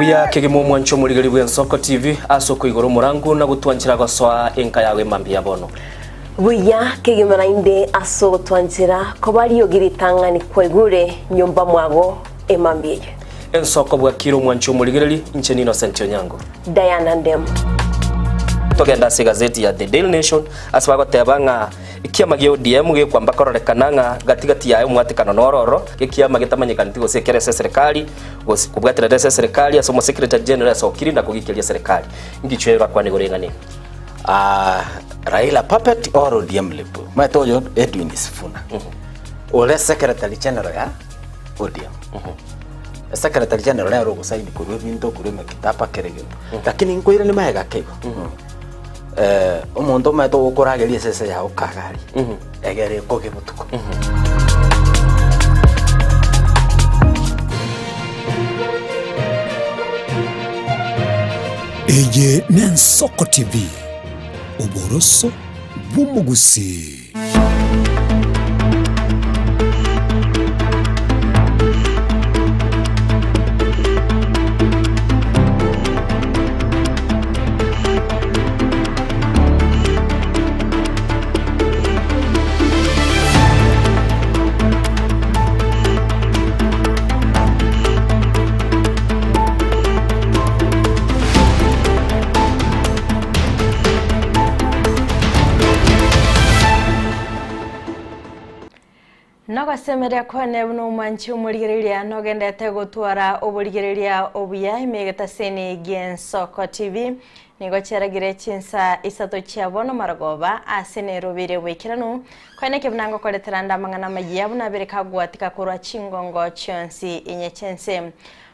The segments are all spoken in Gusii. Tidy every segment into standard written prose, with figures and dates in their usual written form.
Buya kegima omwancho omorigeri bw'Ensoko TV ase okoigora omorangu na gotwanchera gosoa enka yago emambia bono. Buya kegima naende ase ogotwanchera koba riogi ritang'ani kwaigure nyomba mwago emambia eye. Ensoko bwakire omwancho omorigereri, inche n'Innocent Onyango. Diana Ndemo. Togende ase egazeti ya The Daily Nation ase bagoteba ng'a ekiama gia ODM gekwamba kororekana ng'a gati gati yaye omwatekano noro ororo, ekiama getamanyekaneti gose ekere ase eserekari gose kobwaterera ase eserekari ase omosecretary general asokire na kogikeria eserekari. Ngichwe orakwane igoro ing'ana eye? Ah, Raila puppet or ODM lip. Omanyete oyo Edwin Sifuna. Ore secretary general ya ODM. Secretary general nere ogosaini korwa ebinto korwa emekitaba kera egento. Lakini nkoiranie magega ake igo. Eh, omonto omanyete ogokorageria esese yago kagari. Egere ekoge botuko. Eye n'Ensoko TV, oboroso bw'omogusii. Nogosemeria kwane buna omwanchi omorigereria nogendete gotwara oborigereria obuya ime egetaseni gi'Ensoko TV. Nigo chiaragire chinsa isato chia bono marogoba ase Nairobi boikeranu. Koeneke buna ngokoretera nde amang'ana amayia buna abere kagwatika korwa chingongo chionsi inye chi'ense.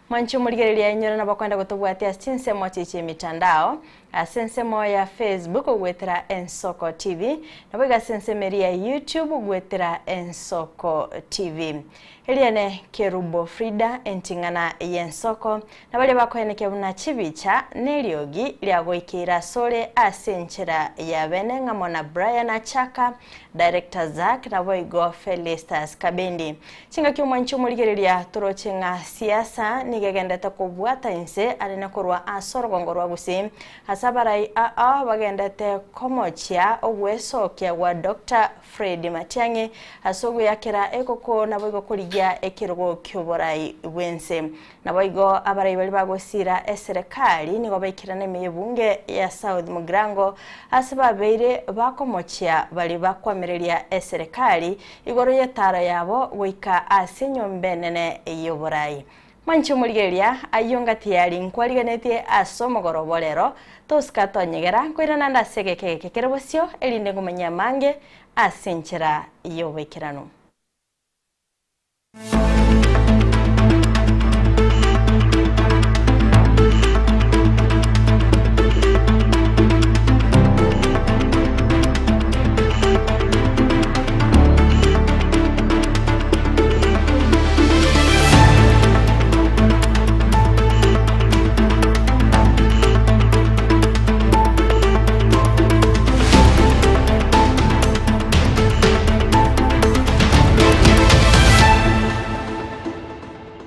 Mwanche omorigereria inyore nabo kwenda gotobwatia ase chinsemo chiche chi'emitandao, ase ensemo ya Facebook goetera Ensoko TV, naboigo ase ensemo eria ya YouTube goetera Ensoko TV. Eriene Kerubo Frida enting'ana y'ensoko, na baria bakoenekia buna chibicha neriogi riagoikeire asore ase enchera ya bene ng'amo na Brian Achaka, Director Zack naboigo Felistus Kabendi. Chingaki omwanchi omorigereria toroche ng'a siasa nigo egendete kobwata inse arene korwa ase orogongo rwa Gusii ase abarai aa bagendete komochia ogwesokia gwa Doctor Fred Matiang'i ase ogoyakera ekoko naboigo korigia ekerogo kioborai bwense. Naboigo abarai baria bagosiira eserekari nigo baikerana ime y'ebunge ya South Mugirango ase babeire bakomochia baria bakoamereria eserekari igoro y'etaaro yabo goika ase enyomba enene y'oborai. Mwanche omorigereria ayio ngati yari nkwarigenetie ase omogoroba orero, tosika tonyegera, nkoirana nde ase egeka egeke kere bosio, erinde ngomanyie amange ase enchera y'oboikeranu.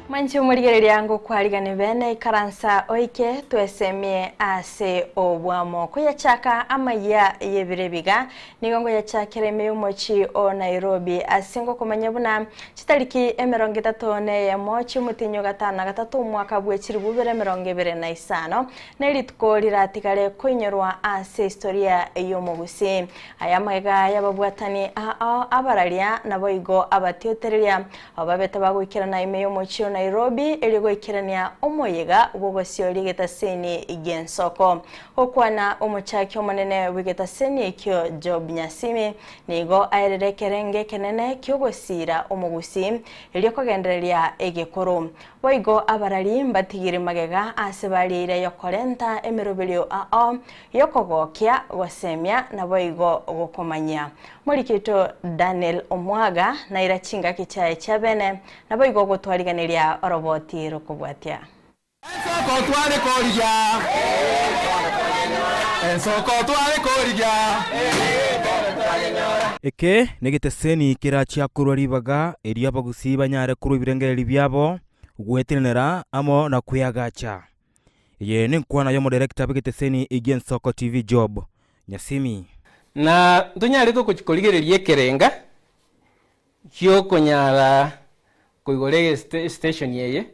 Mwanche omorigereria ngokwarigane bene ikaransa oike twesemie ase obwamo. Koyachaka amayia y'ebiro ebiga nigo ngoyachakera ime y'omochie o Nairobi ase ngokomanya buna chitariki 31 chi'omotienyi o gatano na gatato omwaka bwe chilifu bibere 25 nerituko riratigare koinyorwa ase historia y'omogusii. Aya amagega y'ababwatani ao abararia naboigo abatiotereria Abo babete bagoikerana ime y'omochie o Nairobi erio goikerania omoyega bw'ogosioria egetaseni gi'ensoko. Gokwana omochaki omonene bw'egetaseni ekio Job Nyasimi nigo aerire ekerengo ekenene ki'ogosiira omogusii erio kogendereria egekoro. Boigo abarari mbatigire magega ase barieire yokorenta emeroberio ao y'okogokia, gosemia, naboigo gokomanyia. Morikito Daniel Omwaga naira chingaki chiaye chia bene, naboigo gotwariganeria oroboti rokobwatia. Ensoko tware korigia, Ensoko tware korigia. Eke negeteseni kerachia korwa ribaga erio abagusii banyare korwa ebirengererio biabo, gwetenenera amo na kweagacha. Eye nenkwana y'omoderekta bw'egeteseni gi'Ensoko TV Job Nyasimi. Na ntonyarete ogochia korigereria ekerenga gi'okonyara koigora estation eye,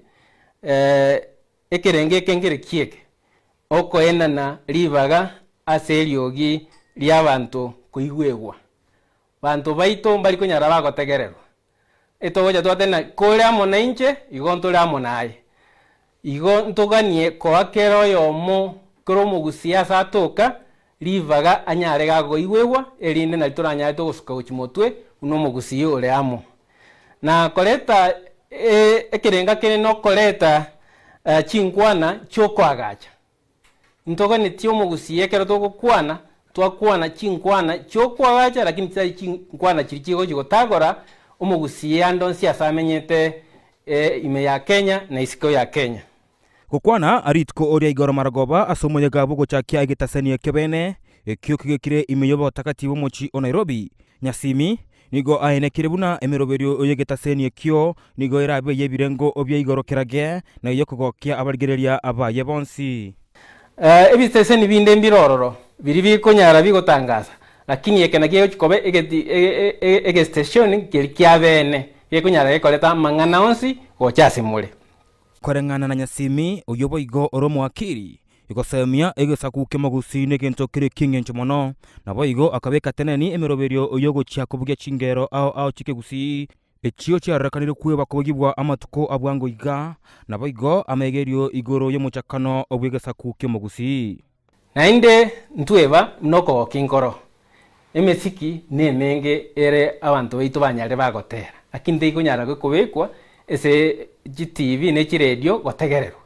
ekerenga eke nkere kieke, okoenana ribaga ase eriogi ri'abanto koigwegwa. Banto baito mbari konyara bagotegererwa. Etogocha twateba ng'a kore amo nainche, igo ntore amo naye. Igo ntoganie koa kera oyomo, kera omogusii ase atoka, ribaga anyare gakoigwegwa, erinde nario toranyare togosuka gochia motwe buna omogusii ore amo. Na koreta ekerenga kere nokoreta chinkwana chiokoagacha. Ntoganetie omogusii ekero togokwana, twakwana chinkwana chiokoagacha lakini chitari chinkwana chiria chigochia gotagora omogusii ande onsi ase amenyete ime ya Kenya na isiko ya Kenya. Gokwana rituko ria igoro marogoba ase omoyega bw'ogochakia egetasani ekebeene ekio kegekire ime y'obotakati bw'omochie o Nairobi, Nyasimi nigo aenekire buna emeroberio y'egetaseni ekio nigo erabe ey'ebirengo bia igoro kerage na ey'okogokia abarigereria baye bonsi. Ebiteseni binde mbire ororo biria bikonyara bigotangasa, lakini eke nakio gegochia koba egestation keria kiabeene gekonyara gekoreta amang'ana onsi gocha ase more. Koreng'ana na Nyasimi, oyio boigo ore omoakiri, igosemia egesaku ki'omogusii negento kere eki'engencho mono. Naboigo akabeka teneni emeroberio y'ogochia kobugia chingero ao ao chi'ekegusii, echio chiarorekanire kweba kobugigwa amatuko a bwango iga, naboigo amegerio igoro y'omochakano bw'egesaku ki'omogusii. Naende ntweba buna okogokia inkoro, emesiki nemenge ere abanto baito banyarire bagotera, lakini teikonyara kobekwa ase chitibi ne chiredio gotegererwa.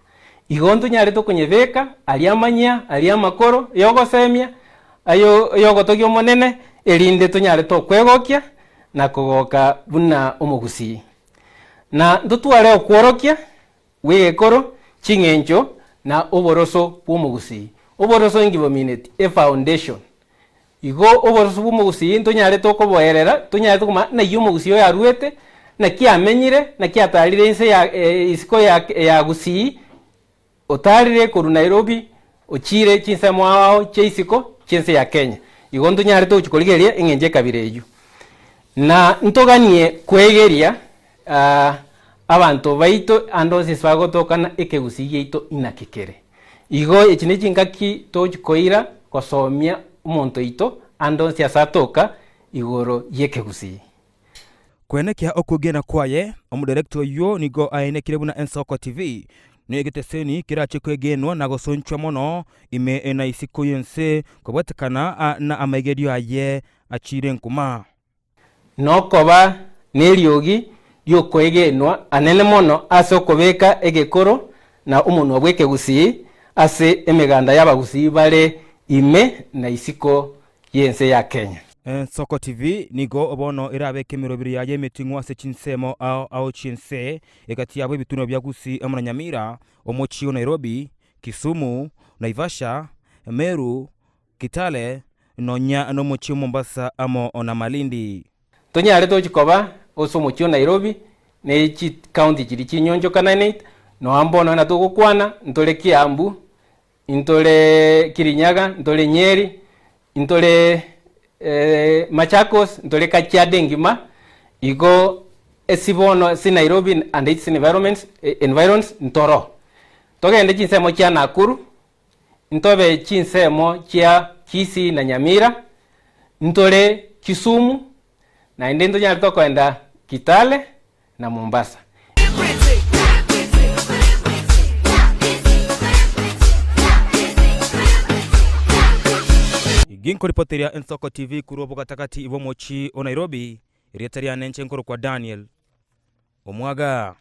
Igo ntonyarete okonyebeka aria amanyia, aria amakoro yogosemia, ayo ayogotogia Omonene, erinde tonyare tokwegokia na kogoka buna omogusii. Na ntotware okworokia bw'egekoro, ching'encho, na oboroso bw'omogusii. Oboroso inki bomineti? Efoundation. Igo oboroso bw'omogusii ntonyarete okoboerera, tonyarete komanya naki omogusii oyo aruete, naki amenyire, naki atarire inse ya isiko ya ya gusii, otarire korwa Nairobi, ochire chinsemo ao ao chia isiko chi'ense ya Kenya. Igo ntonyarete gochia korigereria eng'encho ekabira eyio. Na ntoganie kwegeria abanto baito ande onsi ase bagotokana ekegusii giaito inaki kere. Igo echi ne chingaki togochia koira gosomia omonto oito ande onsi ase atoka igoro y'ekegusii. Koenekia okwegena kwaye, omodirector oyio nigo aenekire buna Ensoko TV negeteseni kerache kwegenwa na gosonchwa mono ime na isiko y'ense kobwatekana na amaigerio aye achiire nkuma. Nokoba neriogi ri'okoegenwa anene mono ase okobeka egekoro na omonwa bw'ekegusii ase emeganda y'abagusii bare ime na isiko y'ense ya Kenya. Ensoko TV nigo bono erabeke emeroberi yaye emeting'u ase chinsemo ao ao chi'ense, egati yabo ebitunwa bia Gusii amo na Nyamira, omochie o Nairobi, Kisumu, Naivasha, Meru, Kitale, nonya nomochie o Mombasa amo na Malindi. Tonyare tochi koba ase omochie o Nairobi ne chicounty chiria chinyonchokananete, noa mbono buna togokwana, ntore Kiambu, ntore Kirinyaga, ntore Nyeri, ntore Machakos, ntore Kajiado engima, igo ase bono ase Nairobi and its environments environs ntoro. Togende chinsemo chia Nakuru, Ntobe chinsemo chia Kisii na Nyamira, ntore Kisumu, naende ntonyare tokoenda Kitale na Mombasa. Ginkoripoteria Ensoko TV korwa obogatagati bw'omochie o Nairobi, erieta riane inche nkorokwa Daniel Omwaga.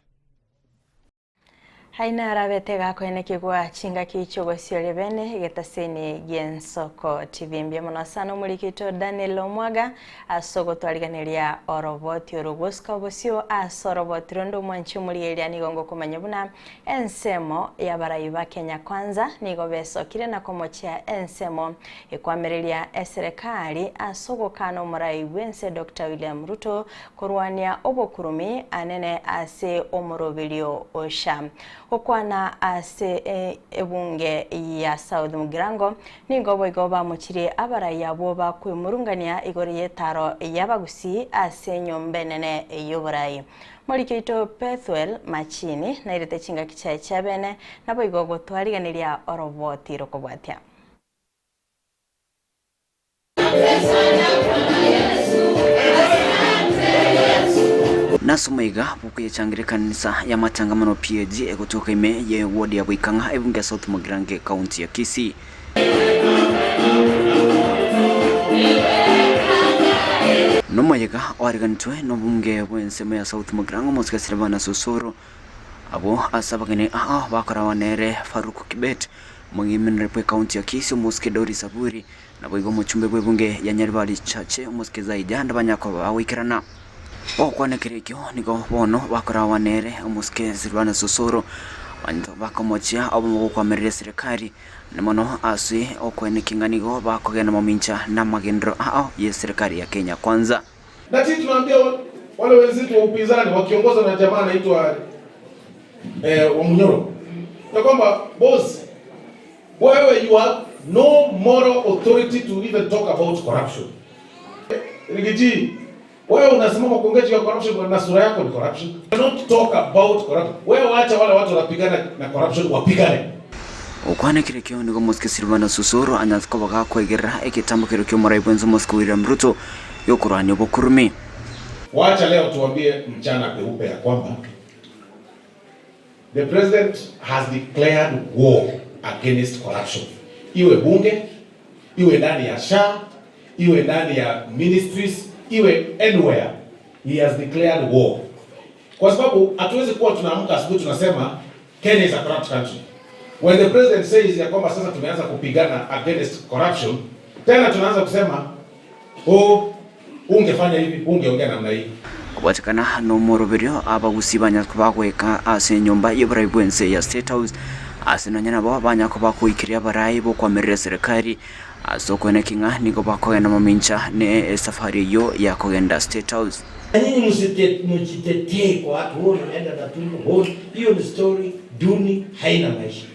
Aye narabete gakoenekigwa chingaki chi'ogosioria bene egetaseni gi'ensoko TV. Mbuya mono sana omoriki oito Daniel Omwaga ase ogotwariganeria oroboti oro gosika obosio ase oroboti ronde omwanchi omorigereria nigo ngokomanya buna ensemo y'abarai ba Kenya Kwanza nigo besokire na komochia ensemo ekwamereria eserekari ase ogokana omorai bw'ense Doctor William Ruto Korwania obokurumi anene ase omoroberio o SHA. Gokwana ase ebunge ya South Mugirango, nigo boigo bamochirie abarai abwo bakwemurungania igoro y'etaro y'abagusii ase enyomba enene y'oborai. Moriki oito Bethuel Machini nairete chingaki chiaye chiabene, naboigo gotwarigeneria oroboti rokobwatia. Nasoma iga bw'okoyechangira ekanisa y'amatangamano PAG egotoka ime ye ward ya Boikang'a ebunge ya South Mugirango ekaunti ya Kisii. Nomoyega oariganetwe nobunge bw'ensemo ya South Mugirango Omosike Silvanus Osoro Abwo ase abageni aa bakoragwa nere Farouk Kibet, omong'iminore bw'ekaunti ya Kisii Omosike Doris Aburi, Naboigo omochumbe bw'ebunge ya Nyaribari Chache omosike Zaija ndabanyakoba bagoikerana. Ogokwana ekero ekio nigo bono bakoragwa nere omosike Silvanus Osoro, abanto bakomochia obomo bw'okoamerera eserekari, na mono ase okoenekia ng'a nigo bakogenda mamincha namagenderero ao y'eserekari ya Kenya Kwanza. Na sisi tunaambia wale wenzetu wa upinzani wakiongozwa na jamaa anaitwa eh, Wamunyoro ya kwamba boss, wewe you have no moral authority to even talk about corruption. Riggy G, wewe unasimama kuongea juu ya corruption na sura yako ni corruption. Don't talk about corruption. Wewe wacha wale watu wanapigana na corruption wapigane. Gokwana ekero ekio nigo omosike Silvanus Osoro anyarete koba gakoegerera egetambo keria ki'omorai bwense omosike William Ruto gi'okorwania obokurumi. Wacha leo tuambie mchana peupe ya kwamba the president has declared war against corruption. Iwe bunge, iwe ndani ya SHA, iwe ndani ya ministries, iwe anywhere, he has declared war. Kwa sababu hatuwezi kuwa tunaamka asubuhi tunasema Kenya is a corrupt country. When the president says ya kwamba sasa tumeanza kupigana against corruption, tena tunaanza kusema oh, ungefanya hivi, ungeongea namna hii. Kobwatekana nomoroberio abagusii banya koba goika ase enyomba y'oborai bw'ense ya State House ase nonya nabo banya koba koikeria abarai b'okoamerera eserekari ase okoeneki ng'a nigo bakogenda mamincha ne esafari eyio ya kogenda State House. Nyinyi msijitetee kwa watu, oh, nimeenda na tumbo, oh, hiyo ni story duni, haina maisha.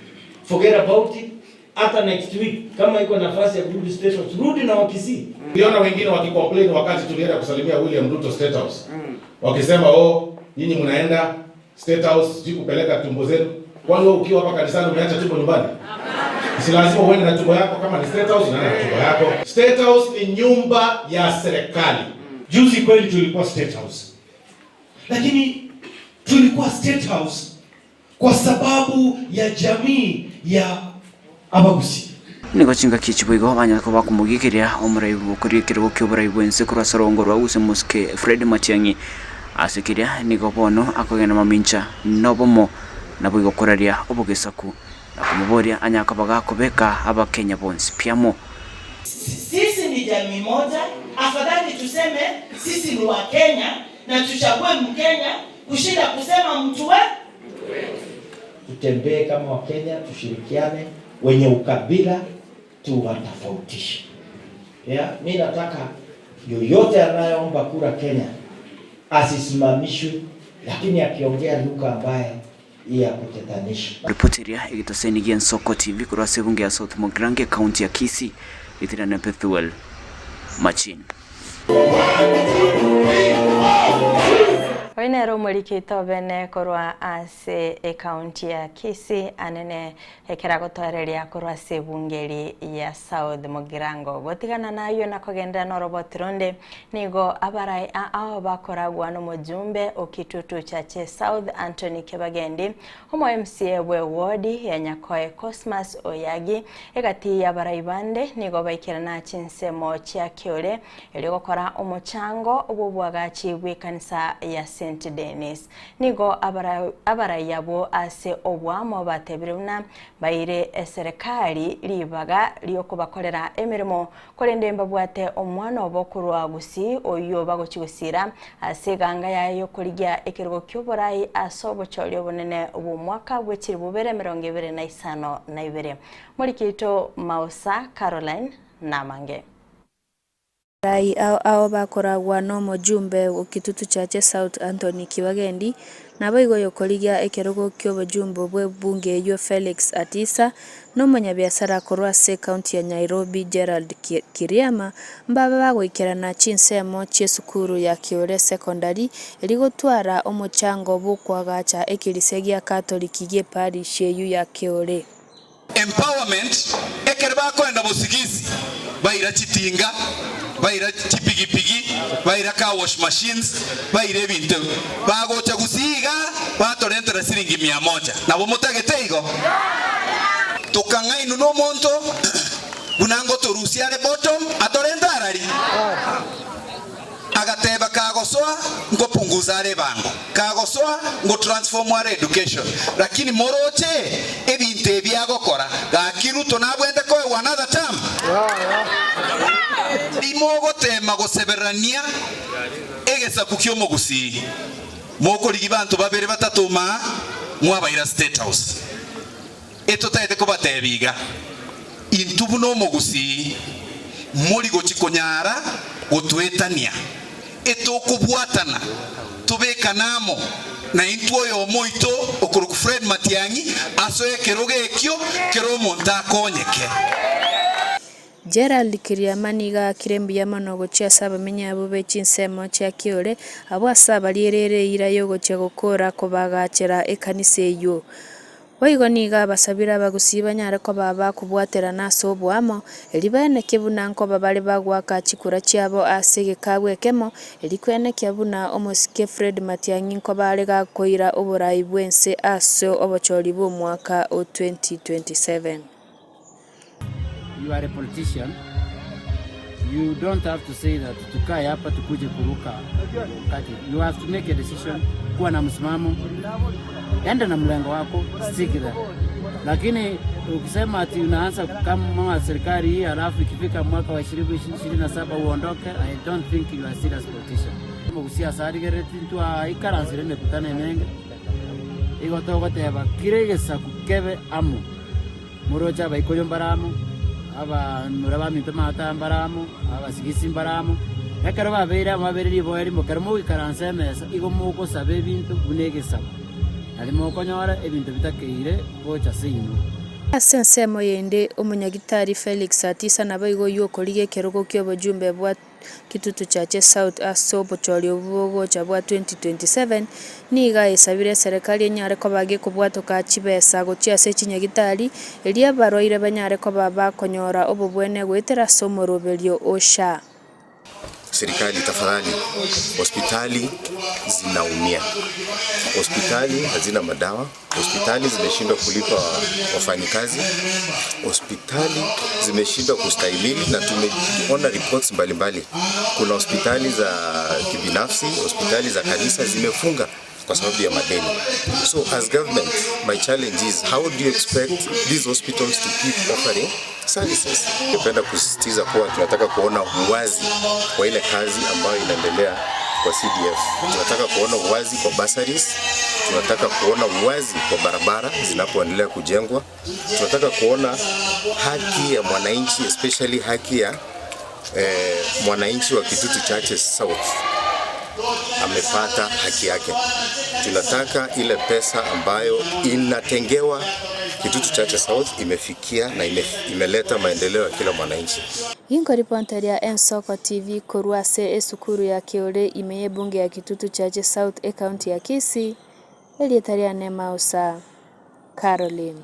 Forget about it. Hata next week kama iko nafasi ya kurudi State House, rudi na Wakisii. Niliona wengine wakicomplain wakati tulienda kusalimia William Ruto State House. Wakisema oh, nyinyi mnaenda State House sijui kupeleka tumbo zenu. Kwani wewe ukiwa hapa kanisani umeacha tumbo nyumbani? Si lazima uende na tumbo yako kama ni State House unaenda na tumbo yako. State House ni nyumba ya serikali. Juzi kweli tulikuwa State House, lakini tulikuwa State House kwa sababu ya jamii ya Abagusi. Nigo chingaki chiboigo banyare koba bakomogigeria omorai bw'okoria ekerogo ki'oborai bw'ense korwa ase orongo rwa Gusii Mosike Fred Matiang'i. Ase keria nigo bono akogenda mamincha nobomo naboigo koraria obogesaku na komoboria anyare koba gakobeka Abakenya bonsi pi amo. Sisi ni jamii moja, afadhali tuseme sisi ni Wakenya na tuchague Mkenya kushinda kusema mtu we Tutembee kama Wakenya, tushirikiane, wenye ukabila tuwatofautishe. Yeah, mi nataka yoyote anayeomba kura Kenya asisimamishwe, lakini akiongea lugha ambaye ya kutetanisha. Ripoti eria egetoseni gi'Ensoko TV korwa ase ebunge ya South Mugirango ekaunti ya Kisii etirane Bethuel Machin. Oyo nere omoriki oito obene korwa ase ecounty ya Kisii anene ekero agotoereria korwa ase ebunge eri ya South Mugirango. Gotigana nayio na kogenderera na oroboti ronde nigo abarai ao bakoragwa na omojumbe o Kitutu Chache South Anthony Kibagendi, omo MCA bwe ward ya Nyakoe Cosmas Oyagi, egati y'abarai bande nigo baikerana chinsemo chia Kiore erio gokora omochango bw'obwagachi bw'ekanisa ya St Denis. Nigo abarai abwo ase obwamo batebire buna baire eserekari ribaga riokobakorera emeremo korende mbabwate omwana obo korwa Gusii oyio bagochigosira ase eganga yaye yokorigia ekerogo ki'oborai ase obochori obonene bw'omwaka bw'echiribu bibere emerongo ebere na isano na ibere. Morikito Mausa Caroline Namange. Abarai ao ao bakoragwa nomojumbe o Kitutu Chache South Anthony Kibagendi, naboigo oyokorigia ekerogo ki'obojumbe bw'ebunge eyio Felix Atisa, na omonyabiasara korwa ase ecounty ya Nyairobi Gerald Kiriama, mbabe bagoikerana chinsemo chi'esukuru ya Kiore Secondary erio gotwara omochango bw'okoagacha ekerisia gia Katoliki gi'eparish eyio ya Kiore. Empowerment, ekero bakoenda bosigisi baira chitinga, baira chipigipigi, baira car wash machines, baira ebinto ebi. Bagocha gusii igaa batorentera siringi mia moja. Nabo motagete igo? Tokang'ainwa nomonto buna ngotorusia are bottom atorente arari? Agateba, Kagosoa nkopunguza are ebango, kagosoa ngotransform are education, lakini moroche ebinto ebi agokora, gaki Ruto nabwente koegwa another term? Imogoteema goseberania egesaku ki'omogusii, mokorigia banto babere batato maa mwabaira State House. Etotaete kobatebia iga, Intwe buna omogusii mori gochia konyara gotoetania, etokobwatana tobekane amo naintwe oyomo oito okorokwa Fred Matiang'i asoe ekerogo ekio kera omonto akonyeke. Gerald Kiriama nigo aakire mbuya mono gochia ase abamenyi abwo be chinsemo chia Kiore, abwo ase abarierere eira y'ogochia gokora kobagachera ekanisa eyio. Boigo nigo abasabire abagusii banyare koba abakobwaterana ase oboamo, erio baenekie buna nkoba bare bagoaka chikura chiabo ase egekabu ekemo, erio kwenekia buna omosike Fred Matiang'i nkoba are gakoira oborai bw'ense ase obochori bw'omwaka o 2027. You are a politician, you don't have to say that tukae hapa tukuje kuruka kati. You have to make a decision, kuwa na msimamo, enda na mlengo wako, stick there. Lakini ukisema ati unaanza kama serikali hii halafu ikifika mwaka wa 2027 uondoke, I don't think you are serious politician. Mogusia asarigereti ntwa ikaransire emekutano emenge igo togoteba kire egesaku kebe amo. Moroche Abaikoyo mbare amo, abamura baminto Maata mbare amo, Abasigisi mbare amo. Ekero babeire amo babeire riboa erimo, ekero mogoikaransa emesa, igo mogosaba ebinto buna egesaku, nario mokonyora ebinto bitakeire gocha ase inwe. Ase ensemo yende, omonyagitari Felix Atisa naboigo oyio okorigia ekerogo ki'obojumbe bwa Kitutu Chache South ase obochori obwo bogocha bwa 2027, nigo aesabire eserekari enyare koba gekobwatoka chibesa gochia ase chinyagitari, erio abarwaire banyare koba bakonyora obobwene goetera ase omoroberio o SHA. Serikali tafadhali, hospitali zinaumia, hospitali hazina madawa, Hospitali zimeshindwa kulipa wafanyikazi, hospitali zimeshindwa kustahimili, na tumeona reports mbalimbali. Kuna hospitali za kibinafsi, hospitali za kanisa zimefunga kwa sababu ya madeni. So as government, my challenge is how do you expect these hospitals to keep offering services? Ningependa kusisitiza kuwa tunataka kuona uwazi kwa ile kazi ambayo inaendelea kwa CDF. Tunataka kuona uwazi kwa bursaries, tunataka kuona uwazi kwa barabara zinapoendelea kujengwa, tunataka kuona haki ya mwananchi especially haki ya eh, mwananchi wa Kitutu Chache South amepata haki yake. Tunataka ile pesa ambayo inatengewa Kitutu Chache South imefikia na ime, imeleta maendeleo ya kila mwananchi. Ginkoriponteria Ensoko TV korwa ase esukuru ya Keore ime y'ebunge ya Kitutu Chache South ecounty ya Kisii, erieta riane Mausa Caroline.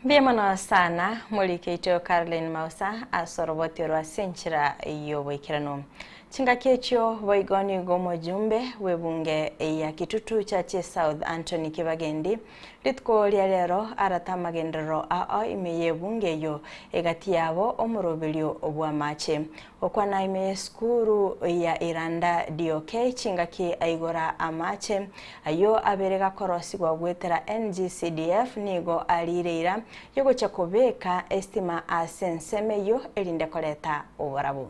Mbuya mono sana morike oito Caroline Mausa ase oroboti orwo ase enchera y'oboikeranu. Chingaki echio boigo nigo omojumbe bw'ebunge ya Kitutu Chache South Anthony Kibagendi Rituko ria rero arate amagenderero ao ime y'ebunge eyio, egati yabo omoroberio bw'amache. Okwana ime y'esukuru ya Iranda DOK chingaki aigora amache ayio abere gakorosigwa goetera NGCDF nigo ariire ira yogochia kobeka estima ase ensemo eyio erinde koreta oborabu.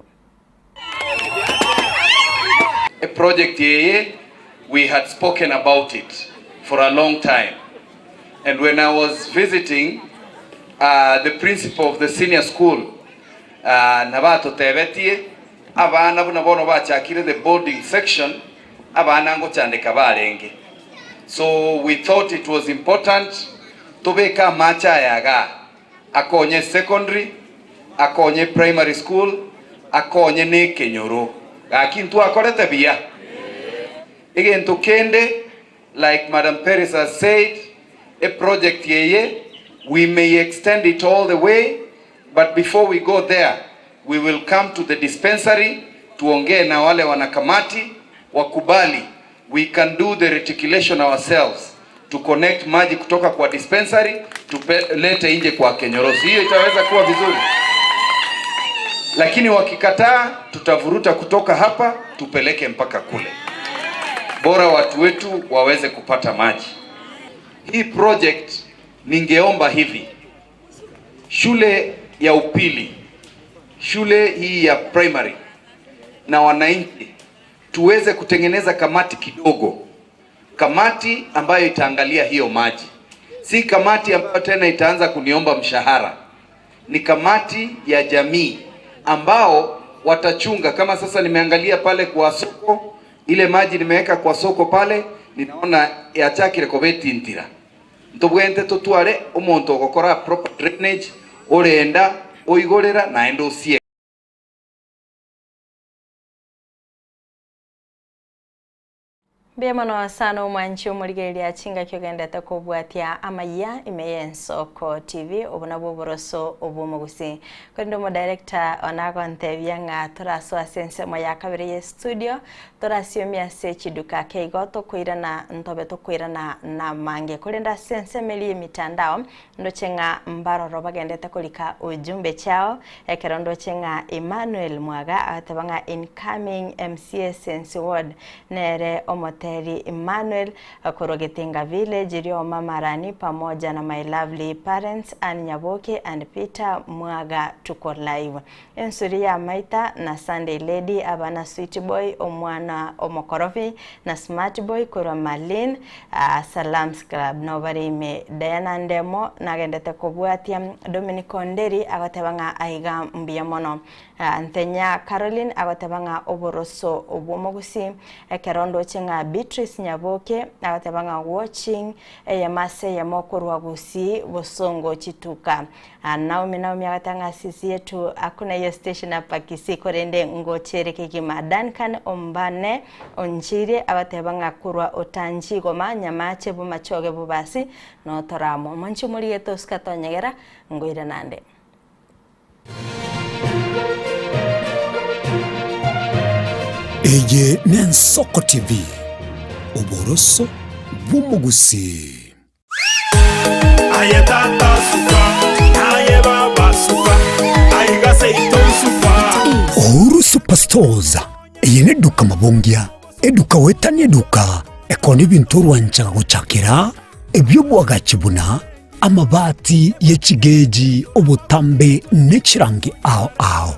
E project eye we had spoken about it for a long time and when I was visiting uh, the principal of the senior school Na batotebetie, abana buna bono bachakire the boarding section, abana ngochandeka barenge. So we thought it was important tobeke amache aya igaa, akonye secondary, akonye primary school, akonye na ekenyoro. Gaki ntwakorete buya? Egento kende Like Madam Peris has said, e project eye we may extend it all the way but before we go there we will come to the dispensary tuongee na wale wanakamati wakubali we can do the reticulation ourselves to connect maji kutoka kwa dispensary tupelete nje kwa Kenyorosi. Hiyo itaweza kuwa vizuri, lakini wakikataa tutavuruta kutoka hapa tupeleke mpaka kule, bora watu wetu waweze kupata maji. Hii project ningeomba hivi, shule ya upili, shule hii ya primary na wananchi tuweze kutengeneza kamati kidogo, kamati ambayo itaangalia hiyo maji, si kamati ambayo tena itaanza kuniomba mshahara. Ni kamati ya jamii ambao watachunga. Kama sasa nimeangalia pale kwa soko, ile maji nimeweka kwa soko pale, ninaona yachakire kobetintira ntobwente totware omonto ogokora proper drainage orenda oigorera naende osie. Mbuya mono sana omwanchi omorigereria chingaki ogendete kobwatia amayia ime y'Ensoko TV obo nabwo oboroso obw'omogusii. Korende omodirector one agontebia ng'a torasoe ase ensemo ya kabere ye studio torasiomi ase chiduka ake igo tokoirana ntobe tokoirana namange. Korende ase ensemo eria y'emitandao Ndoche ng'a mbaroro bagendete korika ujumbe chiao, ekero ndoche ng'a Emmanuel Mwaga agateba ng'a incoming MCA Sensi Ward nere omoteri Emmanuel korwa Getinga Village Rioma Marani pamoja na my lovely parents Ann Nyaboke and Peter Mwaga tuko live. Ensuri y'amaita na Sunday Lady abana Sweet Boy omwana omokorofi na Smart Boy korwa Marlin Salams Club nobare ime Diana Ndemo nagendete kobwatia Dominic Onderi agoteba ng'a aiga mbuya mono Nthenya Caroline agoteba ng'a oboroso bw'omogusii ekero ndoche ng'a Beatrice Nyaboke agoteba ng'a watching eyemo ase eyemo korwa Gusii Bosongo Chituka Naomi Naomi agateba ng'a sisi yetu hakuna hiyo station hapa Kisii korende ngochere kegima. Duncan Ombane Onchiri agateba ng'a korwa Otanji Igoma Nyamache Bomachoge Bobasi notoramo. Omonche omorigete osika tonyegera ngoire nande. Eye n'Ensoko TV, oboroso bw'omogusii. Aye tata suka, aye baba suka, aiga seito suka. Uhuru Superstores, eye neduka mabongia, eduka goetania eduka, ekona ebinto orwanchaga gochakera, ebi'obwagachi buna amabati ye chigeji, obotambe ne chirangi ao ao.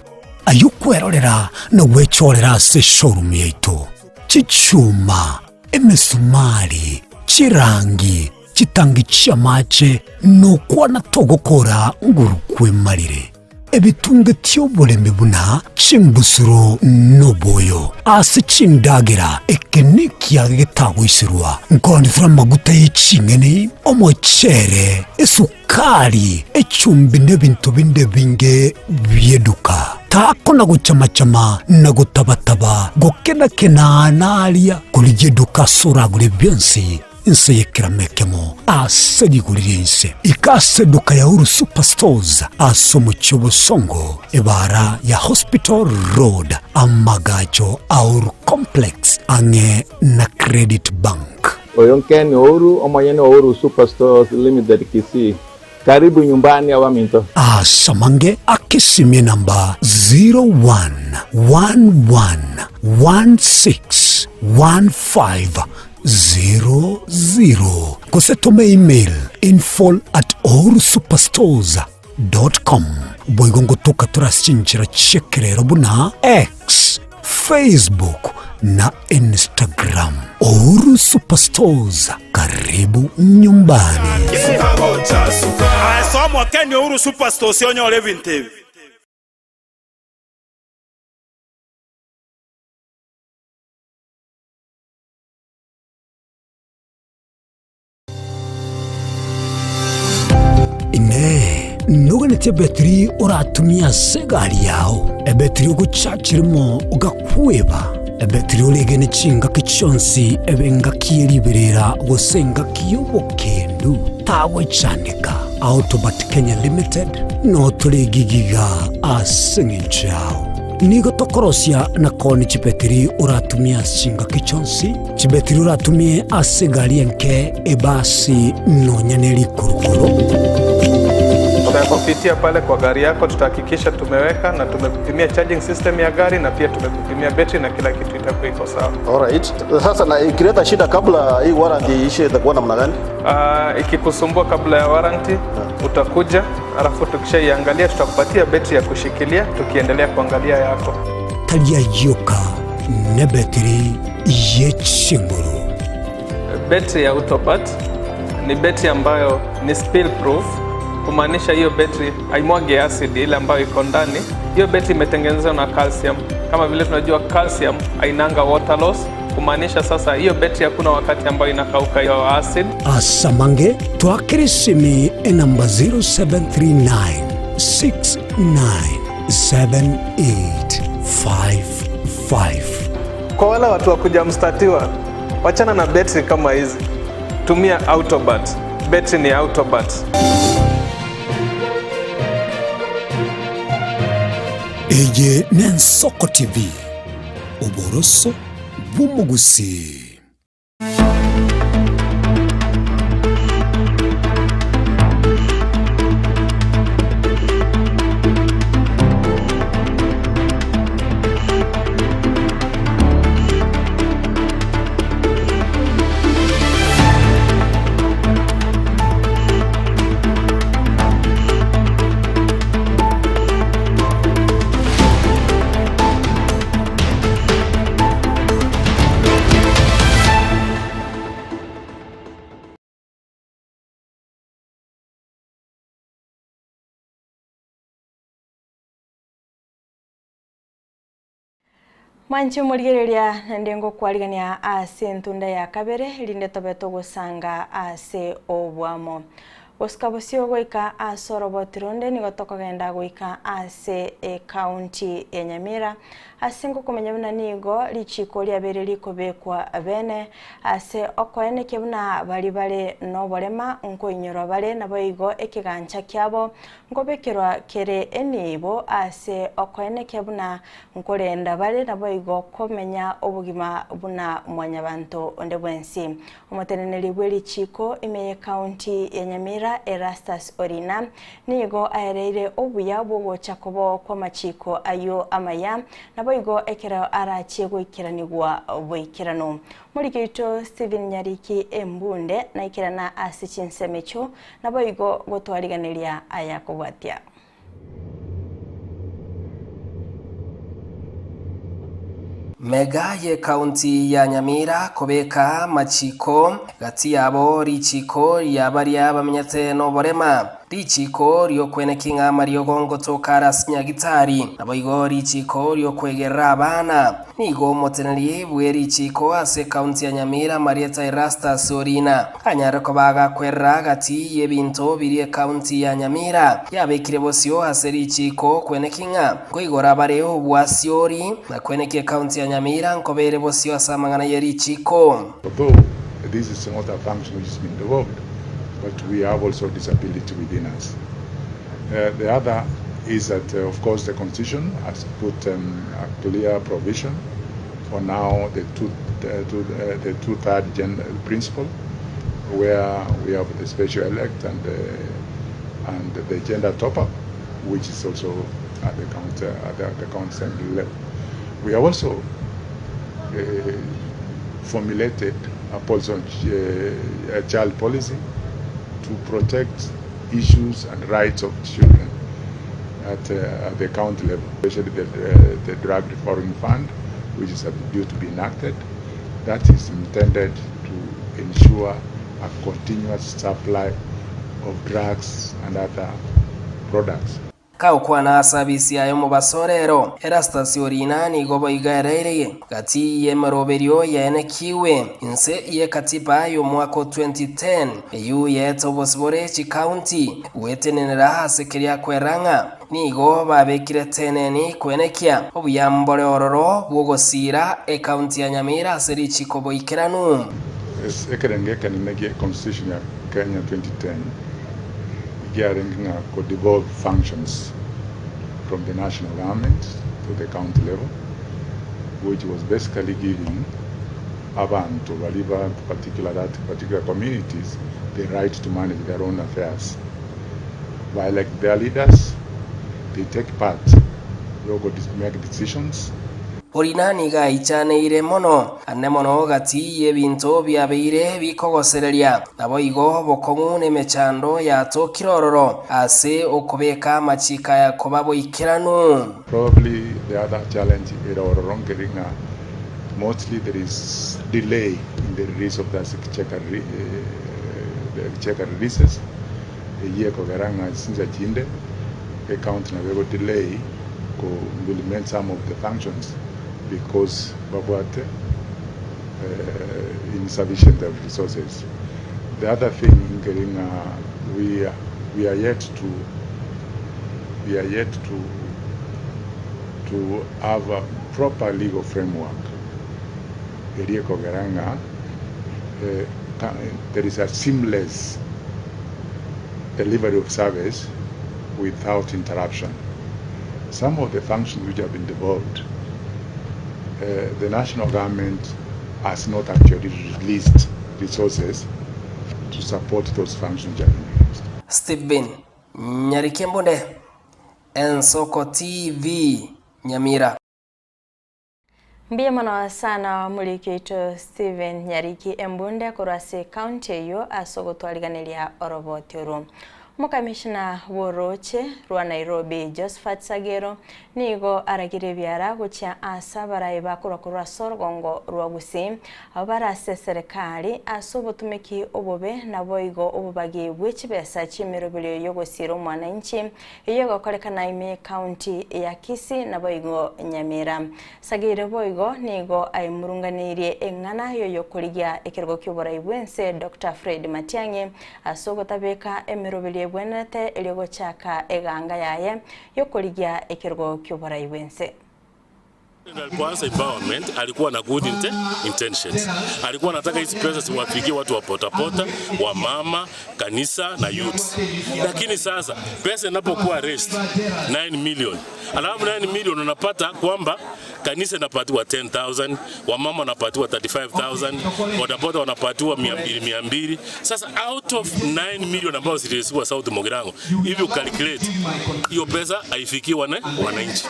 Ayio kwerorera na gwechorera ase eshowroom yaito. Chichuma, emesumari, chirangi, chitangi chi'amache, nokwana togokora nguru kwemarire. Ebitunge ti'oboremi buna chimbusuro noboyo ase chindagera, eke nekiage getagoiserwa, nkoonetera amaguta ye ching'eni, omochere, esukari, echumbi nebinto binde ebinge bi'eduka. Takona gochama-chama na gotaba-taba, gokena-kena naria, korigia eduka ase oragure bionsi inse y'ekerama ekemo ase rigori ri'ense. Ika ase eduka ya Uhuru Superstores ase omochie o Bosongo, ebaara ya Hospital Road, amagacho a Uhuru Complex ang'e na Credit Bank. Oyo Ken Uhuru, omonyene o Uhuru Superstores Limited Kisii. Karibu nyumbani abaminto. Ase amange akesimie namba 0111161500 gose tome email info at uhurusuperstores dot com. Boigo ngotoka tore ase chinchera chi'ekerero buna X, Facebook na Instagram. Uhuru Superstores, karibu nyumbani. Aye soa mwakeni Uhuru Superstores onyore ebinto ebi. Noganetie ebetiri oratumie ase egari yao, ebetiri ogochachirimo ogakweba, ebetiri oregene chingaki chionsi ebe engaki ye riberera gose engaki y'obokendu, tagochandeka. Autobat Kenya Limited noo tore gigiga ase eng'encho yao. Nigo tokorosia na koonia chibetiri oratumie ase chingaki chionsi, chibetiri oratumie ase egari enke, ebasi, nonya ne rikurukuru. Tutakupitia pale kwa gari yako, tutahakikisha tumeweka na tumekupimia charging system ya gari na pia tumekupimia betri na kila kitu itakuwa iko sawa. Alright. Sasa na ikileta shida kabla hii warranty iishe itakuwa namna gani? Ikikusumbua kabla ya warranty utakuja, alafu tukishaiangalia tutakupatia betri ya kushikilia tukiendelea kuangalia yako. Tari ayioka nebetiri ye chinguru. Betri ya Autobat ni betri ambayo ni spill proof, kumaanisha hiyo betri haimwagi acid ile ambayo iko ndani. Hiyo betri imetengenezwa na calcium. Kama vile tunajua calcium hainanga water loss, kumaanisha sasa hiyo betri hakuna wakati ambayo inakauka hiyo acid. Asamange twakere esimi enamba 0739 697855. Kwa wale watu wa kuja mstatiwa, wachana na betri kama hizi, tumia Autobat. Betri ni Autobat. Eye n'Ensoko TV, oboroso bw'omogusii. Mwanche omorigereria naende ngokwarigania ase entunda ya kabere erinde tobe togosanga ase obwamo. Gosika bosio goika ase oroboti ronde nigo tokogenda goika ase ekaunti ya Nyamira ase ngokomenya buna nigo richiko riabere rikobekwa bene ase okoenekia buna bari bare noborema nkoinyorwa bare nabo igo ekigancha kiabo nkobekerwa kere enibo ase okoenekia buna nkorenda bare nabo igo komenya obogima buna mwanyabanto onde bwensi. Omoteneneri bwe richiko ime ye kaunti ya Nyamira Erastus Orina nigo aereire obuya bwogocha kobo kwa machiko ayo amaya nabo igo ekero arachie goikeranigwa boikerano. Morigeito Steven Nyariki Embunde naikerana ase chinsemecho nabo igo gotwariganeria aya kobwatia. Mega ye kaunti ya Nyamira kobeka machiko gati yabo richiko rya baria bamenyete noborema richiko ryokwene mariogo ngotoka ase nyagitari nabo igo richiko ryokwegerera abana nigo omoteneri bwe richiko ase kaunti ya Nyamira Marieta Erastus Orina anyare kobaga kwerera gati y'ebinto biri ekaunti ya Nyamira yabekire bosio ase richiko kwene king'a koigora bare obwasiori na kwenekia ekaunti ya Nyamira nkobere bosio ase amang'ana ye richiko. Although this is not a function which has been developed, but we have also disability within us. The other is that, of course, the Constitution has put a clear provision for now the two-third gender principle, where we have the special elect and the gender top-up, which is also at the county, at the county assembly level. We have also formulated a policy on a child policy to protect issues and rights of children at the county level, especially the Drug Reform Fund, which is due to be enacted. That is intended to ensure a continuous supply of drugs and other products. Kagokwana ase abisi yaye omobaso rero, Erastus Orina nigo boigo ereire gati y'emeroberio yaenekiwe inse y'ekatiba y'omwaka o 2010 eyio yaete obosibore chikaunti gwetenenera ase keria kwerera ng'a nigo babekire teneni koenekia obuya mbore ororo bw'ogosiira ekaunti ya Nyamira ase richiko boikeranu. Ekerengo ekenene gie constitution ya Kenya 2010 giarenge ng'a ko devolve functions from the national government to the county level which was basically giving abanto baria ba particular that particular communities the right to manage their own affairs by like their leaders they take part yoko make decisions. Orina nigo aichaneire mono, ane mono gati y'ebinto biabeire bikogosereria, naboigo obokong'u na emechando yatokire ororo ase okobeka amachiko aya koba boikeranu. Probably the other challenge ere ororo nkeri ng'a mostly there is delay in the release of the exchequer the exchequer releases eyio ekogera ng'a chinsa chinde ecounty nabo ego delay ko implement some of the functions because babwate insufficient of resources. The other thing nkeri ng'a we we are yet to we are yet to to have a proper legal framework eria ekogera ng'a there is a seamless delivery of service without interruption. Some of the functions which have been devolved, the national government has not actually released resources to support those functions which have been released. Stephen Nyarikembunde, Ensoko TV, Nyamira. Mbuya mono sana omoriki oito Stephen Nyariki Embunde korwa ase ecounty eyio ase ogotwariganeria oroboti orwo. Omokamishna bw'orooche rwa Nairobi Josphat Sagero nigo aragire ebiara gochia ase abarai bakorwa korwa ase orogongo rwa Gusii abwo bare ase eserekari ase obotumeki obobe naboigo obobagi bwe chibesa chi'emeroberio y'ogosiira omwananchi eyio egokorekana ime y'ecounty ya Kisii naboigo Nyamira. Sagero boigo nigo aimurunganeirie eng'ana y'oyokorigia ekerogo ki'oborai bw'ense Doctor Fred Matiang'i Ase ogotabeka emeroberio ebwenerete erio gochaka eganga yaye y'okorigia ekerogo ki'oborai bw'ense. Alipoanza empowerment alikuwa na good intentions. Alikuwa anataka hizi pesa ziwafikie watu wa potapota, wa mama, kanisa na youth. Lakini sasa pesa inapokuwa raised 9 million, alafu 9 million unapata kwamba kanisa inapatiwa 10000, wamama wanapatiwa 35000, bodaboda wanapatiwa 200 200. Sasa out of 9 million ambayo zilisiwa South Mugirango, if you calculate hiyo pesa haifikii wananchi.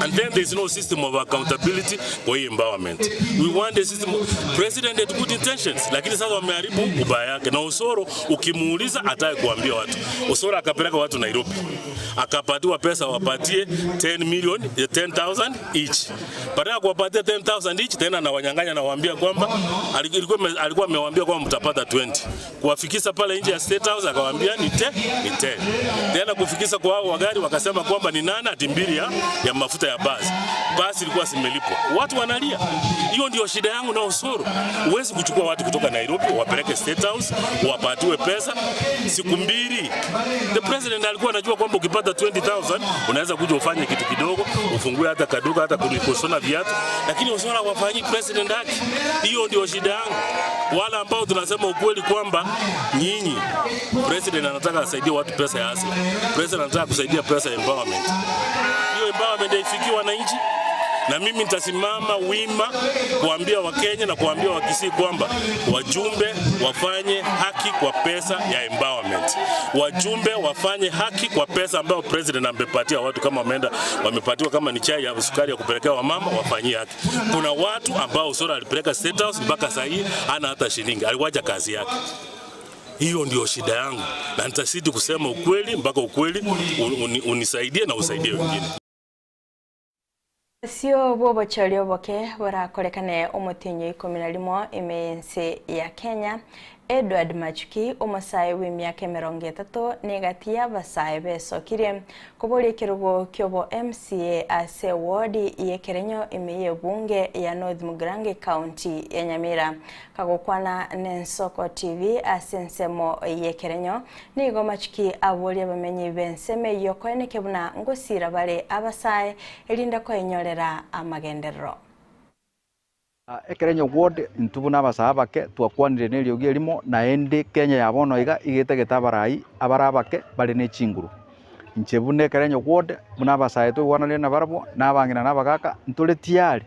And then there is no system of accountability kwa hii empowerment. We want a system. President had good intentions, lakini sasa wameharibu ubaya yake. Na Osoro ukimuuliza ataki kuambia watu. Osoro akapeleka watu Nairobi, akapatiwa pesa wapatie 10 million, 10,000 each. Baada ya kuwapatia 10,000 each, tena anawanyang'anya na waambia kwamba alikuwa amewaambia kwamba mtapata 20. Kuwafikisha pale nje ya State House akawaambia ni 10. Tena kufikisha kwa hao wagari wakasema kwamba ni nane ati mbili ya mafuta ya basi. Basi ilikuwa zimelipwa. Watu wanalia. Hiyo ndio shida yangu na Osoro. Huwezi kuchukua watu kutoka Nairobi wapeleke State House wapatiwe pesa siku mbili. The president alikuwa anajua kwamba ukipata 20,000 unaweza kuja ufanye kitu kidogo, ufungue hata kaduka hata kushona viatu, lakini Osoro hawafanyi president haki. Hiyo ndio shida yangu. Wala ambao tunasema ukweli kwamba nyinyi president anataka asaidie watu pesa ya asili. President anataka kusaidia pesa ya empowerment. Hiyo empowerment haifikii wananchi. Na mimi nitasimama wima kuambia Wakenya na kuambia Wakisii kwamba wajumbe wafanye haki kwa pesa ya empowerment. Wajumbe wafanye haki kwa pesa ambayo president amepatia watu, kama wameenda wamepatiwa kama ni chai ya sukari ya kupelekea wamama, wafanyie haki. Kuna watu ambao Osoro alipeleka State House mpaka sasa hii hana hata shilingi, aliwacha kazi yake. Hiyo ndio shida yangu, na nitazidi kusema ukweli mpaka ukweli unisaidie na usaidie wengine. Bosio bw'obochori oboke borakorekane omotienyi o ikomi na rimo ime y'ense ya Kenya. Edward Machuki, omosae bw'emiaka emerongo etato na egati y'abasae besokirie koboria ekerogo ki'obo MCA ase ewodi y'ekerenyo ime y'ebunge ya North Mugirango ecounty ya Nyamira. Kagokwana n'Ensoko TV ase ensemo y'ekerenyo, nigo Machuki aboria abamenyi b'ensemo eyio koeneke buna ngosira bare abasae erinde koenyorera amagenderero. Ekerenyo ward intwe buna abasae abake twakwanire neriogi erimo naende Kenya ya bono iga igetagete abarai abare abake bare ne chinguru. Inche buna ekerenyo ward buna abasae toigwananire nabarabwo na abang'ina na abagaka ntore tiyari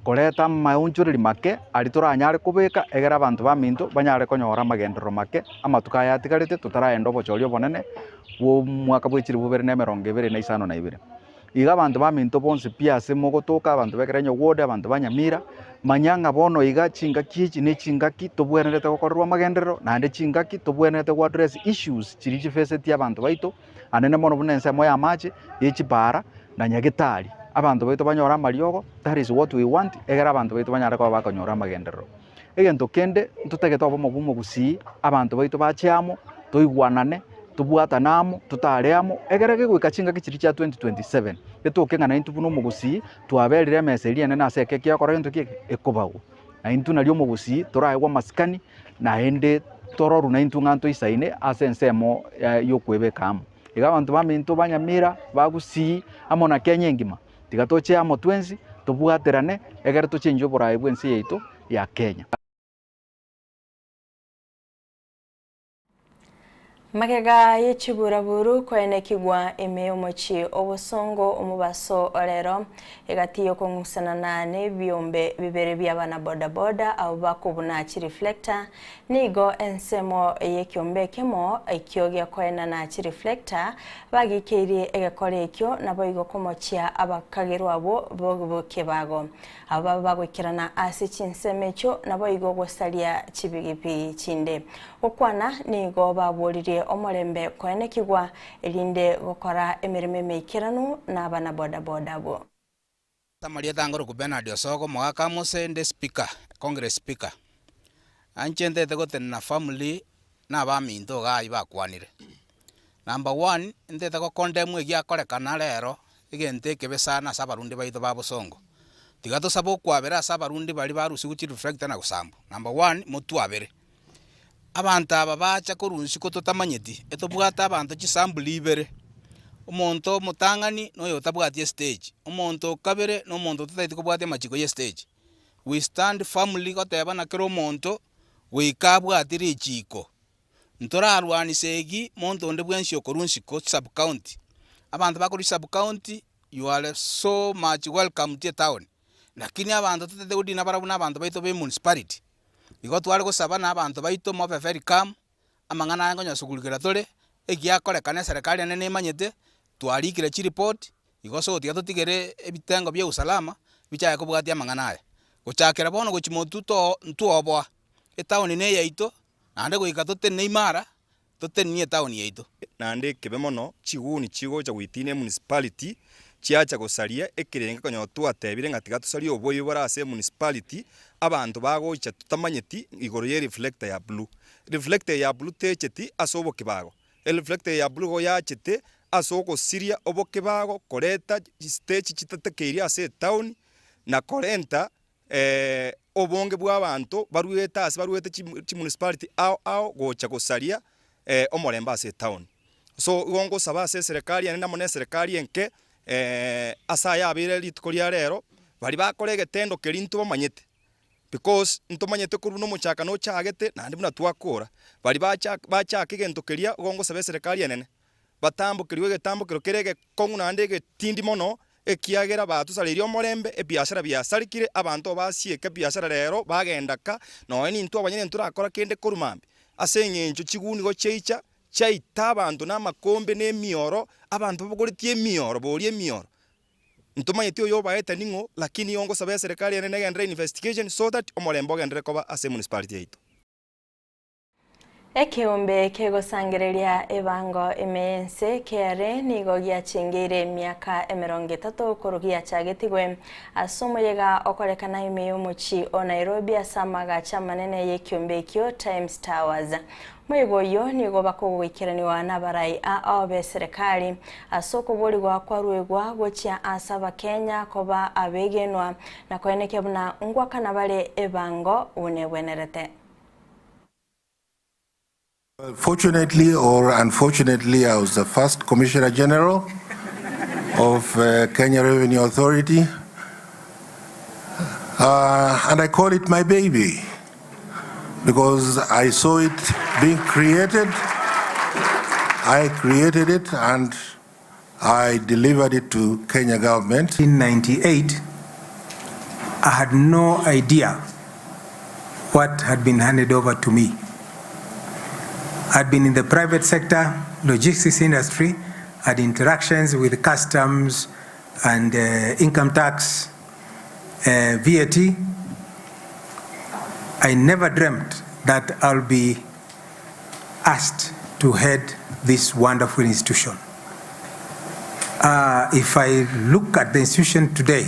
koreta amaonchoreri make aria toranyare kobeka egere abanto baminto banyare konyora amagenderero make amatuko aya atigarete totaragenda obochori obonene bwa omwaka bwe chilifu bibere na emerongo ebere na isano na ibere. Iga abanto baminto bonsi pi ase mogotoka, abanto b'ekerenyo ward, abanto ba Nyamira, manya ng'a bono iga chingaki echi ne chingaki tobwenerete gokorerwa amagenderero, naende chingaki tobwenerete go address issues chiria chifesetie abanto baito, anene mono buna ensemo y'amache, ye chipara, na nyagetari. Abanto baito banyore amariogo, that is what we want, egere abanto baito banyare koba bakonyora amagenderero. Egento kende ntotagete obomo bwa omogusii, abanto baito bache amo, toigwanane, tobwatane amo, totare amo, egere gegoika chingaki chiria chia 2027, etoke ng'a naintwe buna omogusii, twaberire emesa eria enene ase ekeki egokora gento ki eke? Ekobagwa. Naintwe nario omogusii toraegwe amasikani, naende tororwe naintwe ng'a ntoisaine ase ensemo ya okoebeka amo. Iga abanto baminto ba Nyamira, ba Gusii, amo na Kenya engima, Tiga toche amo twensi, tobwaterane, egere tochenchie oboraai bw'ense yaito ya Kenya. Magega ye chiburaburu koenekigwa ime y'omochie obosongo omobaso orero, egati y'okong'usanana nebiombe bibere bi'abana bodaboda abwo bakobuna chireflector Nigo ensemo y'ekiombe ekemo ekio gekoenana chireflector bagikeirie egekora ekio naboigo komochia abakagerwa abwo b'ekebago. Abwo babe bagoikerana ase chinsemo echio naboigo gosaria chibigibigi chinde. Gokwana nigo baboririe omorembe koenekigwa erinde gokora emeremo emeikeranu nabana bodaboda abwo. Amarieta angorokwa Bernard Osogo, omogaka Mose nde speaker, congress speaker. Anche ntete gotenena family na abaminto iga aywo bakwanire. Number one, ntete go condemn egiakorekana rero, egento ekebe sana ase abarundi baito ba bosongo. Tiga tosabe okwabera ase abarundi baria barusigwe chireflector na gosambwa. Number one, motwabere. Abanto aba bacha korwa isiko totamanyeti, etobwate abanto chisample ibere, omonto omotang'ani na oyo otabwati estage, omonto o kabere na omonto otataeti kobwatia amachiko ya estage. We stand firmly goteba na kera omonto goika abwati richiko. Ntorarwani segi monto onde bwensi okorwa isiko sub county. Abanto bakorwa sub county you are so much welcome to etown, lakini abanto totagete godina barabwo na abanto baito ba emunicipality. Igo tware gosaba na abanto baito mobe very calm, amang'ana aya nkonyasugurikera tore, egiakorekana eserekari ene nemanyete, twarikire chiripoti, igo so tiga totigere ebitengo bia usalama, bichake kobwatia amang'ana aya. Gochakera bono gochia motwe to ntwoboa, etown ne eyaito, naende goika totenene imara, totenenie etown yaito. Naende ekebe mono, chiguni chigocha goitina emunicipality, chiacha gosaria ekerengo ekonyora twatebire ng'a tiga tosarie oboibi bore ase emunicipality, abanto bagocha totamanyeti igoro ye reflector ya blue. Reflector eye ya blue techeti ase obokibago, ereflector eye ya blue igo yachete ase ogosiria obokibago, koreta chistage chitatakeirie ase etown, na korenta obonge bw'abanto baruete ase baruete chimunicipality ao ao gocha gosaria omorembe ase etown. So igo ngosaba ase eserekari ende amo na eserekari enke ase aya abeire rituko ria rero, baria bakora egetendo keria ntobamanyete because ntomanyete korwa buna omochakano ochagete naende buna twakora. Baria bacha bachaka egento keria igo ngosaba eserekari enene, batambokerwe egetambokero kere egekong'u naende egetindi mono, Ekiagera batosareirie omorembe, ebiasara biasarekire, abanto basieka ebiasara rero bagenda ka, nonya nintwe abanyene ntorakora kende korwa mambia. Ase engencho chiguni gochiaicha, chiaita abanto namakombe na emioro, abanto babogoretie emioro, boria emioro. Ntomanyeti oyo obaete ning'o, lakini igo ngosaba eserekari ere negenderere investigation so that omorembe ogenderere koba ase emunicipality yaito. Ekeombe kegosangereria ebango ime y'ense KRA nigo giachengeire emiaka emerongo etato korwa giachagetigwe ase omoyega okorekana ime y'omochie o Nairobi ase amagacho amanene y'ekeombe ekio Times Towers. Omoyega oyio nigo bakogoikeraniwa nabarai ao b'eserekari ase okoborigwa kwaruegwa gochia ase abakenya koba abegenwa na koenekia buna ngwakana bare ebango buna ebwenerete. Fortunately or unfortunately, I was the first Commissioner General of Kenya Revenue Authority. And I call it my baby because I saw it being created. I created it and I delivered it to Kenya government. In 98, I had no idea what had been handed over to me. I'd been in the private sector, logistics industry, had interactions with customs and income tax, VAT. I never dreamt that I'll be asked to head this wonderful institution. If I look at the institution today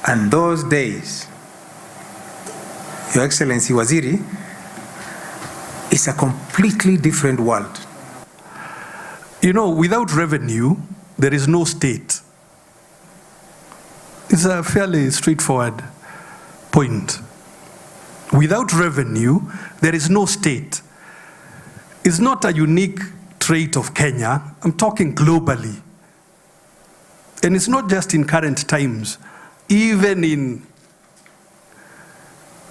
and those days, Your Excellency Waziri, it's a completely different world. You know, without revenue, there is no state. It's a fairly straightforward point. Without revenue, there is no state. It's not a unique trait of Kenya. I'm talking globally. And it's not just in current times. Even in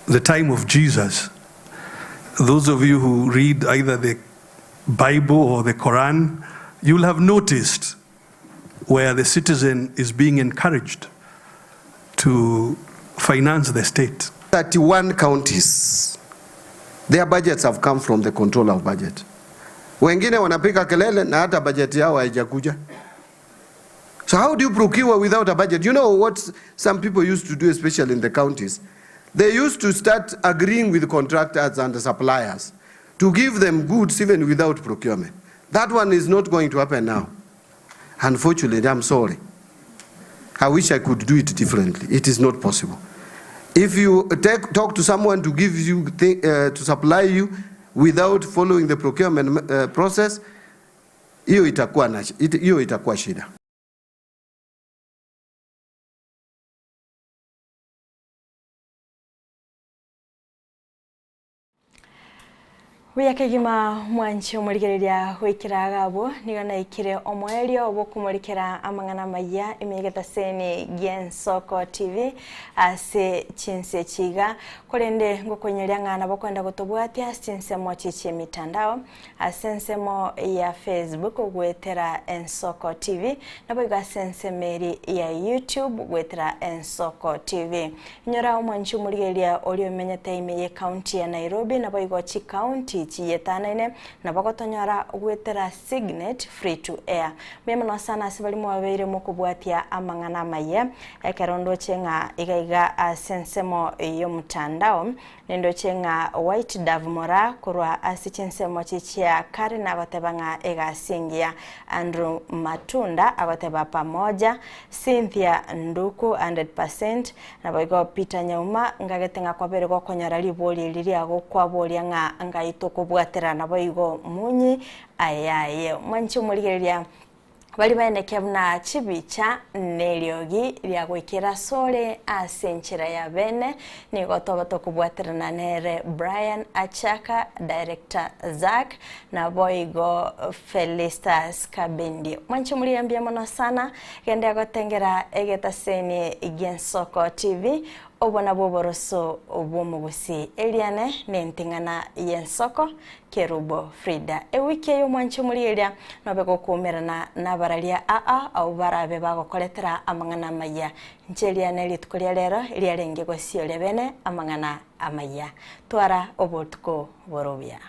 the time of Jesus, those of you who read either the Bible or the Quran, you'll have noticed where the citizen is being encouraged to finance the state. 31 counties, their budgets have come from the control of budget. Wengine wanapiga kelele na hata budget yao haijakuja. So how do you procure without a budget? You know what some people used to do, especially in the counties? They used to start agreeing with contractors and suppliers to give them goods even without procurement. That one is not going to happen now. Unfortunately, I'm sorry. I wish I could do it differently. It is not possible. If you talk to someone to give you to supply you without following the procurement process, hiyo itakuwa na hiyo itakuwa shida. Buya kegima mwanchi omorigereria goikera agabwo nigo naikire omoerio obokumorikera amang'ana maya emigetaseni giensoko TV ase chinse chiga korende ngokonyeria ng'ana bokwenda gotobwatia chinsemo chichie mitandao ase ensemo ya Facebook ogwetera Ensoko TV nabo igo ase ensemeri ya YouTube gwetera Ensoko TV. Nyora omwanchi omorigereria oria omenyete ime ye county ya Nairobi nabo igo chi county chiyetanaine nabo gotonyora gwetera Signet free to air. Mbuya sana ase bari mwabeire mokobwatia amang'ana maya ekero ndoche ng'a iga iga ase ensemo y'omotandao nindoche ng'a White Dove Mora korwa ase chinsemo chichia kare nagoteba ng'a egasingia Andrew Matunda agoteba pamoja Cynthia Nduku 100% nabo igo Peter Nyauma ngagete ng'a kwabere gokonyora ribori riria gokwaboria ng'a ngaito kobwatera nabo igo munyi ayaye mwanchi omorigereria bari baeneke buna chibicha neriogi ria goikera sore ase enchera ya bene nigo toba tokobwaterana nere Brian Achaka Director Zack nabo igo Felistas Kabendi mwanchi omoriambia mono sana gende agotengera egetaseni giensoko TV obwo nabwo oboroso obw'omogusi eliane nenting'ana yensoko Kerubo Frida ewiki eyo mwanchi omorigereria nobe gokumerana nabararia aa au barabe bagokoretera amang'ana amaya inche eliane rituko ria rero riarenge gosioria bene amang'ana amaya twara obotuko borobia.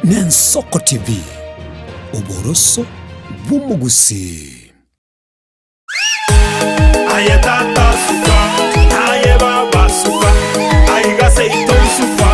Nensoko TV, oboroso bw'omogusii. Aye tata suka, aye baba suka, aiga seito suka.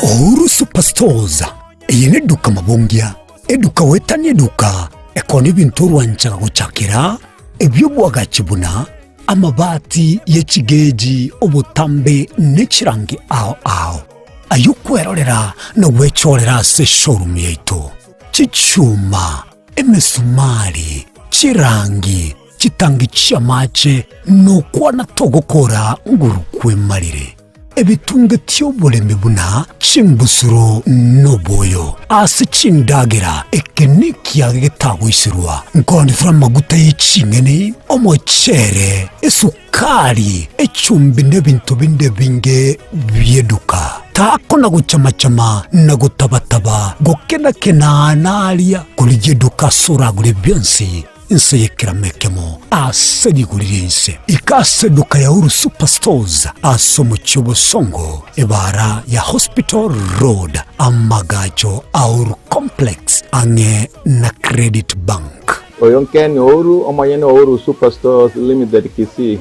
Uhuru Superstores, eye neduka mabongia, eduka goetania eduka ekona ebinto orwanchaga gochakera, ebi'obwagachi buna amabati ye chigeji, obotambe ne chirangi ao ao. Ayio kwerorera na gwechorera ase eshowroom yaito, chichuma, emesumari, chirangi, chitangi chi'amache, nokwana togokora nguru kwemarire. Ebitungetie oboremi buna chimbusuro noboyo ase chindagera, eke nekiage getagoiserwa, nkoonetera amaguta ye ching'eni, omochere, esukari, echumbi na ebinto binde ebinge bi'eduka. Takona gochama-chama na gotaba-taba, gokena-kena naria, korigia eduka ase oragure bionsi. Inse y'ekerama ekemo ase rigori ri'ense. Ika ase eduka ya Uhuru Superstores ase omochie o Bosongo, ebaara ya Hospital Road, amagacho a Uhuru Complex ang'e na Credit Bank. Oyo Ken Ouru, omonyene o Uhuru Superstores Limited Kisii.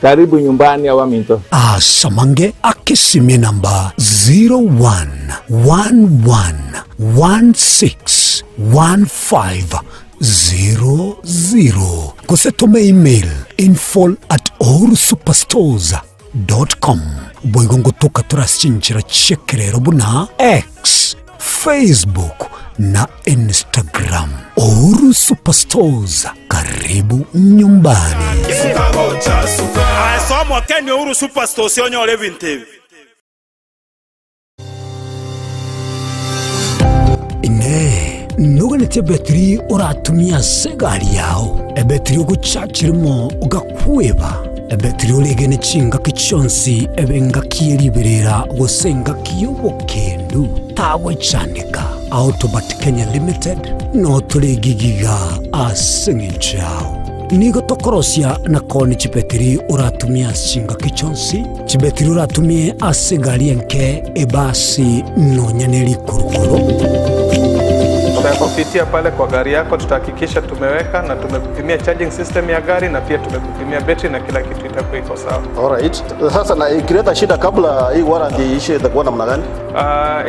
Karibu nyumbani abaminto. Asamange akesimie namba 0111161500 gose tome email info at uhurusuperstores com. Boigo ngotoka tore ase chinchera chi'ekerero buna X, Facebook na Instagram. Uhuru Superstores, karibu nyumbani. Aye soa Ken Uhuru Superstores onyore ebinto ebi. Inee! Noganetie ebetiri oratumie ase egari yao, ebetiri ogochachirimo ogakweba, ebetiri oregene chingaki chionsi ebe engaki ye riberera gose engaki y'obokendu? Tagwechandeka. Autobat Kenya Limited notore egigiga ase eng'encho yao. Nigo tokorosia na koonia chibetiri oratumie ase chingaki chionsi, chibetiri oratumie ase egari enke, ebasi, nonya ne rikurukuru. Tutakupitia pale kwa gari yako, tutahakikisha tumeweka na tumekupimia charging system ya gari na pia tumekupimia betri na kila kitu itakuwa iko sawa. Alright. Sasa na ikileta shida kabla hii warranty iishe itakuwa namna gani?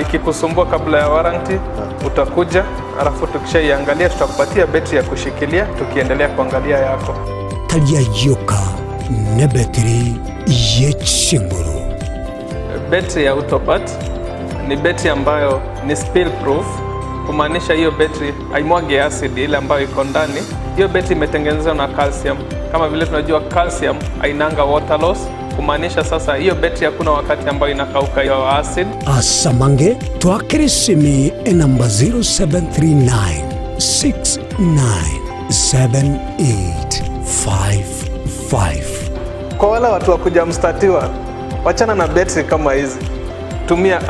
Ikikusumbua kabla ya warranty utakuja, alafu tukishaiangalia tutakupatia betri ya kushikilia tukiendelea kuangalia yako. Tari ayioka nebetiri ye chinguru. Betri ya Autobat ni betri ambayo ni spill proof, kumaanisha hiyo betri haimwagi acid ile ambayo iko ndani. Hiyo betri imetengenezwa na calcium. Kama vile tunajua calcium hainanga water loss, kumaanisha sasa hiyo betri hakuna wakati ambayo inakauka hiyo acid. Asamange twakere simi enamba 0739 697855. Kwa wale watu wa kujamstatiwa, wachana na betri kama hizi, tumia.